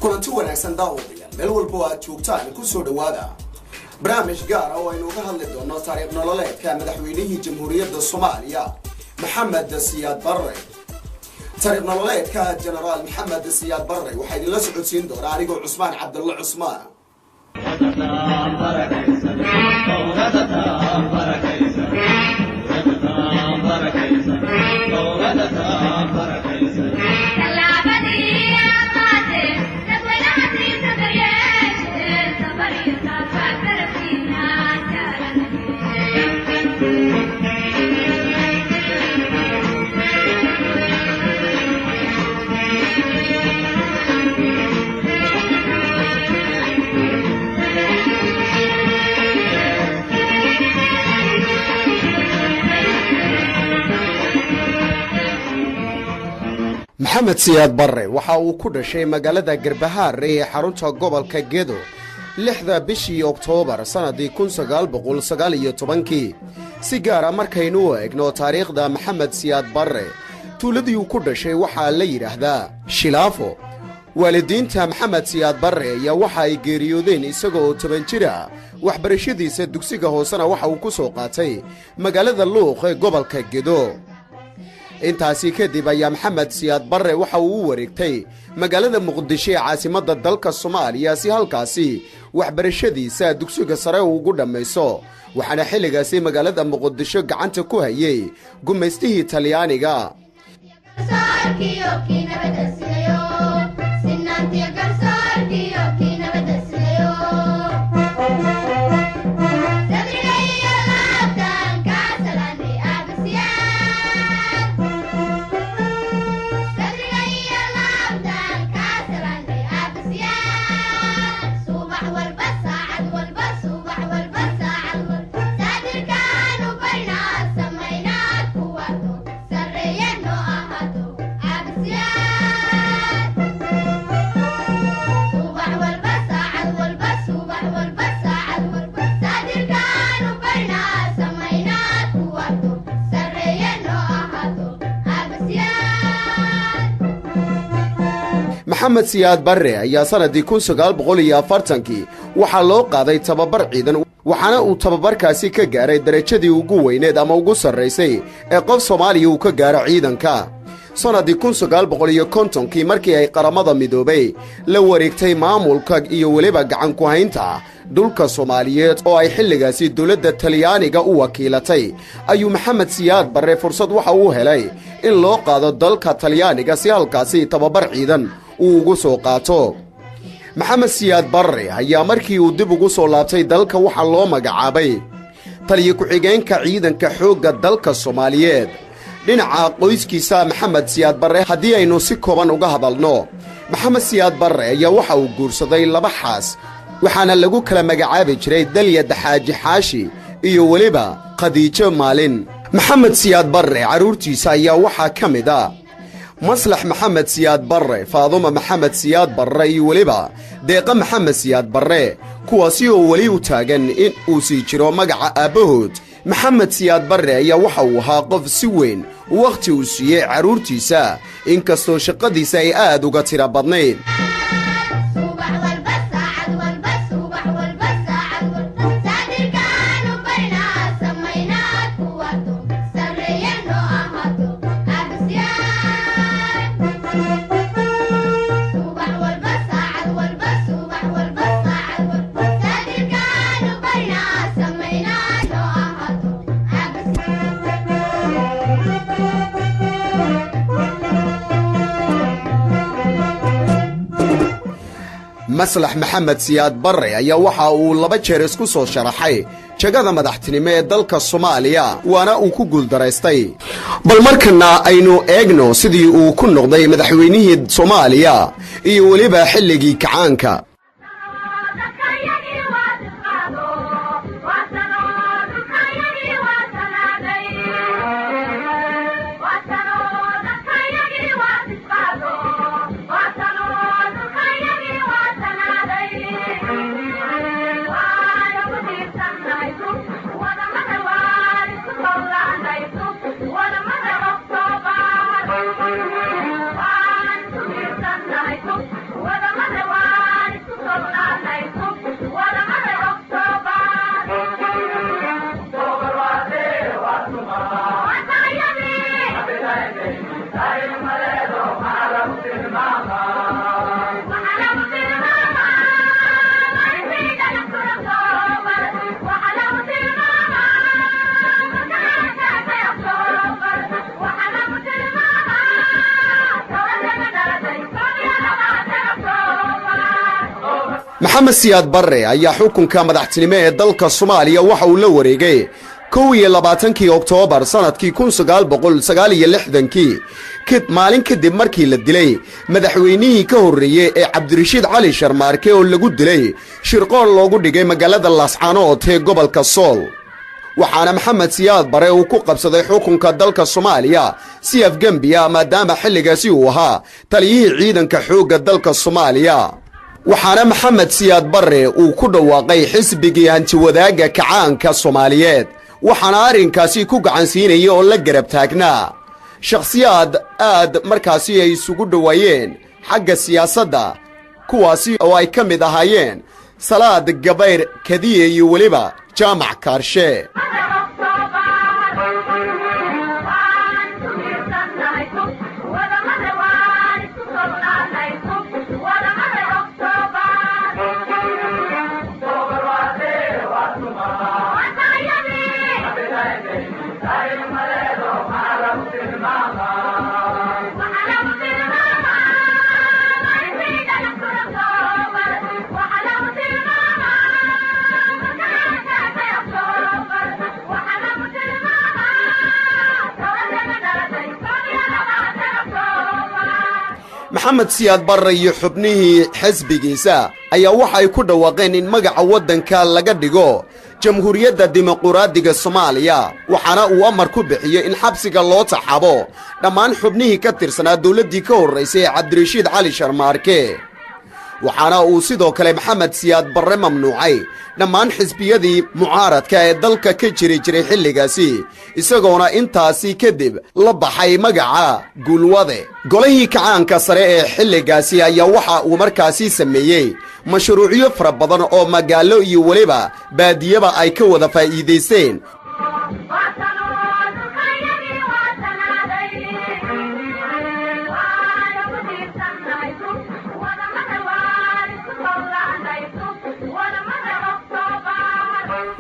Kulanti wanaagsan daawadayaal, meel walba aad joogtaan ku soo dhawaada barnaamij gaar ah oo aynu uga hadli doono taariikh nololeedka madaxweynihii Jamhuuriyadda Soomaaliya Maxamed Siyaad Barre. Taariikh nololeedka Genaraal Maxamed Siyaad Barre waxaa idinla socodsiin doonaa anigoo Cusmaan Cabdulla Cusmaan. Maxamed Siyaad Barre waxa uu ku dhashay magaalada Garbahaare ee xarunta gobolka Gedo 6da bishii Oktoobar sannadii 1919-kii. Si gaara markaynu u eegno taariikhda Maxamed Siyaad Barre, tuuladii uu ku dhashay waxaa la yidhaahdaa Shilaafo. Waalidiinta Maxamed Siyaad Barre ayaa waxa ay geeriyoodeen isaga oo 10 jir ah. Waxbarashadiisa dugsiga hoosena waxa uu ku soo qaatay magaalada Luuq ee gobolka Gedo. Intaasi kadib ayaa Maxamed Siyaad Barre waxa uu u wareegtay magaalada Muqdisho ee caasimadda dalka Soomaaliya si halkaasi waxbarashadiisa dugsiga sare ugu dhammayso, waxaana xilligaasi magaalada Muqdisho gacanta ku hayay gumaystihii Talyaaniga. Maxamed Siyaad Barre ayaa sanadii 1940-kii waxaa loo qaaday tababar ciidan, waxaana uu tababarkaasi ka gaaray darajadii ugu weyneed ama ugu sarraysay ee qof Soomaaliya uu ka gaaro ciidanka. Sannadii 1950-kii markii ay Qaramada Midoobay la wareegtay maamulka iyo weliba gacan ku haynta dhulka Soomaaliyeed oo ay xilligaasi dowladda Talyaaniga u wakiilatay, ayuu Maxamed Siyaad Barre fursad waxa uu helay in loo qaado dalka Talyaaniga si halkaasi tababar ciidan uu ugu soo qaato. Maxamed Siyaad Barre ayaa markii uu dib ugu soo laabtay dalka waxaa loo magacaabay taliyo ku-xigeenka ciidanka xoogga dalka Soomaaliyeed. Dhinaca qoyskiisa Maxamed Siyaad Barre haddii aynu si kooban uga hadalno, Maxamed Siyaad Barre ayaa waxa uu guursaday 2 xaas, waxaana lagu kala magacaabi jiray Dalya Daxaaji Xaashi iyo weliba Khadiijo Maalin. Maxamed Siyaad Barre carruurtiisa ayaa waxaa ka mid ah Maslax Maxamed Siyaad Barre, Faaduma Maxamed Siyaad Barre iyo weliba Deeqa Maxamed Siyaad Barre, kuwaasi oo weli u taagan in uu sii jiro magaca aabbahood. Maxamed Siyaad Barre ayaa waxa uu ahaa qof si weyn wakhti uu siiyey carruurtiisa, inkastoo shaqadiisa ay aad uga tiro badnayd. Maslax Maxamed Siyaad Barre ayaa waxa uu 2 jeer isku soo sharaxay jagada madaxtinimo ee dalka Soomaaliya, waana uu ku guuldaraystay. Bal markana aynu eegno sidii uu ku noqday madaxweynihii Soomaaliya iyo weliba xilligii kacaanka. What Maxamed Siyaad Barre ayaa xukunka madaxtinimo ee dalka Soomaaliya waxa uu la wareegay 21-kii Oktoobar sannadkii 1969-kii, maalin kadib markii la dilay madaxweynihii ka horreeyey ee Cabdirashiid Cali Sharmaarke, oo lagu dilay shirqool loogu dhigay magaalada Laascaanood ee gobolka Sool. Waxaana Maxamed Siyaad Bare uu ku qabsaday xukunka dalka Soomaaliya si afgembiya, maadaama xilligaasi uu ahaa taliyihii ciidanka xoogga dalka Soomaaliya. Waxaana Maxamed Siyaad Barre uu ku dhawaaqay xisbigii Hantiwadaagga Kacaanka Soomaaliyeed, waxaana arrinkaasi ku gacansiinaya oo la garab taagnaa shakhsiyaad aad markaasi ay isugu dhowaayeen xagga siyaasadda, kuwaasi oo ay ka mid ahaayeen Salaad Gabayr Kadiye iyo weliba Jaamac Kaarshe. Maxamed Siyaad Barre iyo xubnihii xisbigiisa ayaa waxay ku dhawaaqeen in magaca waddanka laga dhigo Jamhuuriyadda Dimuquraadiga Soomaaliya, waxaana uu amar ku bixiyey in xabsiga loo taxabo dhammaan xubnihii ka tirsanaa dowladdii ka horraysay ee Cabdirashiid Cali Sharmaarke. Waxaana uu sidoo kale Maxamed Siyaad Barre mamnuucay dhammaan xisbiyadii mucaaradka ee dalka ka jiri jiray xilligaasi, isagoona intaasi kadib la baxay magaca Guulwade. Golihii kacaanka sare ee xilligaasi ayaa waxa uu markaasi sameeyey mashruucyo fara badan oo magaalo iyo weliba baadiyaba ay ka wada faa'iidaysteen.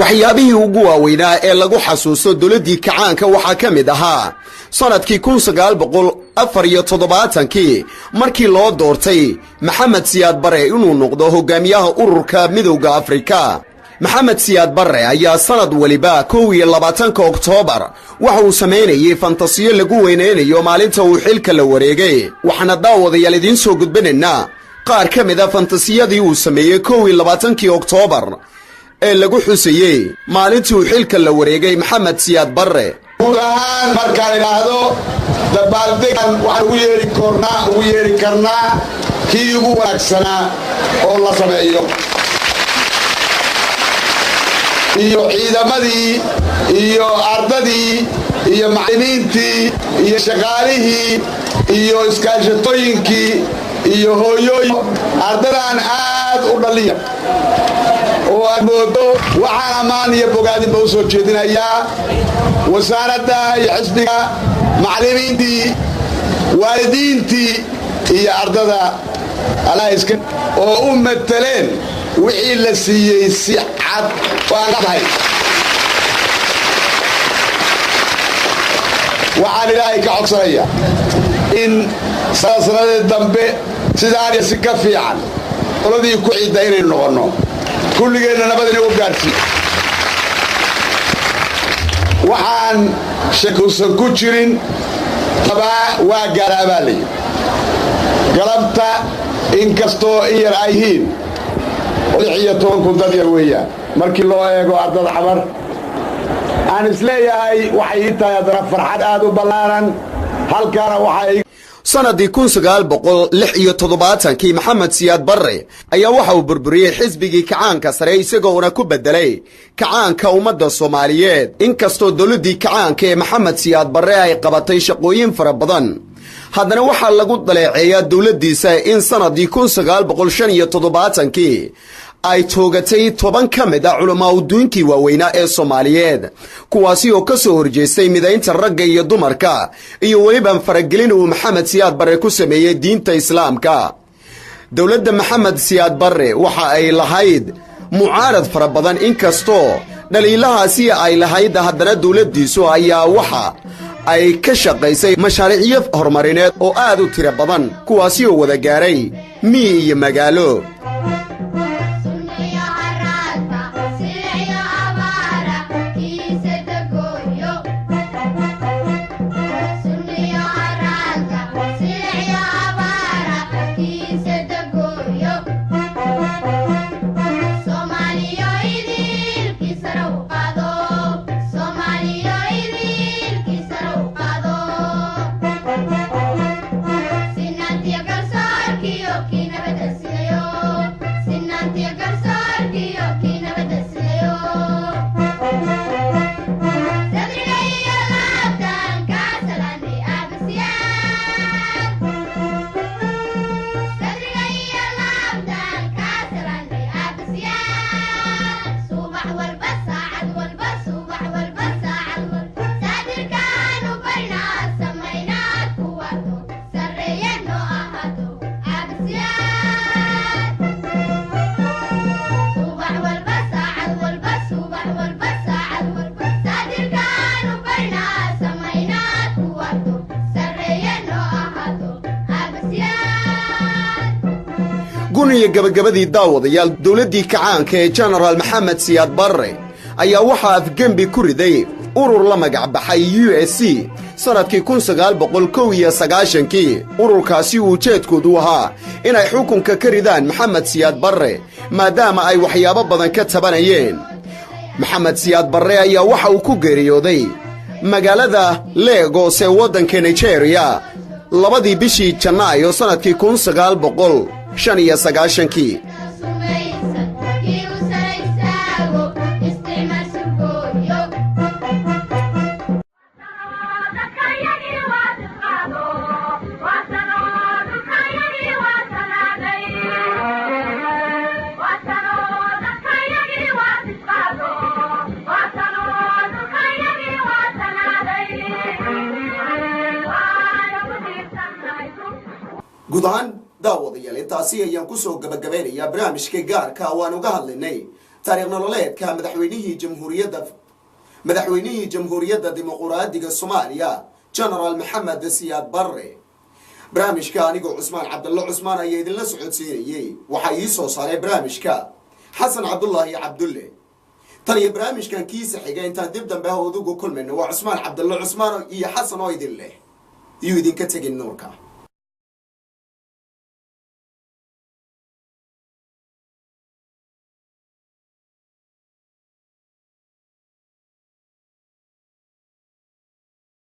Waxyaabihii ugu waaweynaa ee lagu xasuusto dowladdii kacaanka waxaa ka mid ahaa sannadkii 1974-kii markii loo doortay Maxamed Siyaad Barre inuu noqdo hogaamiyaha ururka Midowda Afrika. Maxamed Siyaad Barre ayaa sannad weliba 21-ka Oktoobar waxa uu samaynayey fantasiyo lagu weynaynayo maalinta uu xilka la wareegay. Waxaana daawadayaal idiin soo gudbinaynaa qaar ka mid a fantasiyadii uu sameeyey 21-kii Oktoobar ee lagu xusayey maalintii uu xilka la wareegay Maxamed Siyaad Barre. Guud ahaan markaan idhaahdo dabaaldegan waxaan ugu yeeri kornaa ugu yeeri karnaa kii ugu wanaagsanaa oo la sameeyo, iyo ciidamadii iyo ardadii iyo macallimiintii iyo shaqaalihii iyo iskaashatooyinkii iyo hooyooyin ardadan aad u dhaliya oo aad moodo. Waxaan ammaan iyo bogaadinba u soo jeedinayaa wasaaradda iyo xisbiga, macallimiintii, waalidiintii iyo ardada alaiska oo u mataleen wixii la siiyey si cad oo aan qadahay. Waxaan Ilaahay ka codsanaya in sanadii dambe sidaan iyo si ka fiican qoladii ku ciidda inaynu noqonno, kulligeenna nabad inagu gaadhsiiyo. Waxaan shakuusan ku jirin qabaa waa gaaraa baa layidhi. Galabta inkastoo in yar ay yihiin 16,000 dad yar weeyaan markii loo eego ardada Xamar, aan isleeyahay waxay ii tahay haddana farxad aad u ballaaran halkaana waxaa. Sannadii 1976-kii Maxamed Siyaad Barre ayaa waxa uu burburiyey xisbigii kacaanka sare, isagoona ku beddelay Kacaanka Ummadda Soomaaliyeed. Inkastoo dowladdii kacaanka ee Maxamed Siyaad Barre ay qabatay shaqooyin fara badan, haddana waxaa lagu daleeceeyaa dowladdiisa in sannadii 1975-kii ay toogatay 10 ka mid ah culamaa'udiinkii waaweynaa ee Soomaaliyeed, kuwaasi oo ka soo horjeestay midaynta ragga iyo dumarka iyo weliba faragelin uu Maxamed Siyaad Barre ku sameeyey diinta Islaamka. Dowladda Maxamed Siyaad Barre waxa ay lahayd mucaarad fara badan, inkastoo dhaliilahaasi ay lahayd, haddana dowladdiisu ayaa waxa ay ka shaqaysay mashaariicyo horumarineed oo aad u tiro badan, kuwaasi oo wada gaaray miyi iyo magaalo. Guniyo gabagabadii daawadayaal, dowladdii kacaanka ee Genaraal Maxamed Siyaad Barre ayaa waxaa afgembi ku riday urur la magac baxay USC sanadkii 1991-kii. Ururkaasi uu ujeedkoodu ahaa inay xukunka ka ridaan Maxamed Siyaad Barre, maadaama ay waxyaabo badan ka tabanayeen. Maxamed Siyaad Barre ayaa waxa uu ku geeriyooday magaalada Legos ee waddanka Nigeria 2dii bishii Janaayo sanadkii 1995-kii. Guud ahaan daawadayaal, intaasi ayaan kusoo gabagabeynayaa barnaamijka gaarka waan uga hadlaynay taariikh nololeedka madaxweynihii Jamhuuriyadda Dimuquraadiga Soomaaliya, Genaraal Maxamed Siyaad Barre. Barnaamijka anigoo Cusmaan Cabdulle Cusmaan ayaa idinla socodsiinayey. Waxaa ii soo saaray barnaamijka Xasan Cabdullaahi Cabdulle. Tan iyo barnaamijkan kiisa xiga intaan dib dambe udugu kulmayno, waa Cusmaan Cabdulle Cusmaan iyo Xasan oo idin leh iyuu idinka tegin nuurka.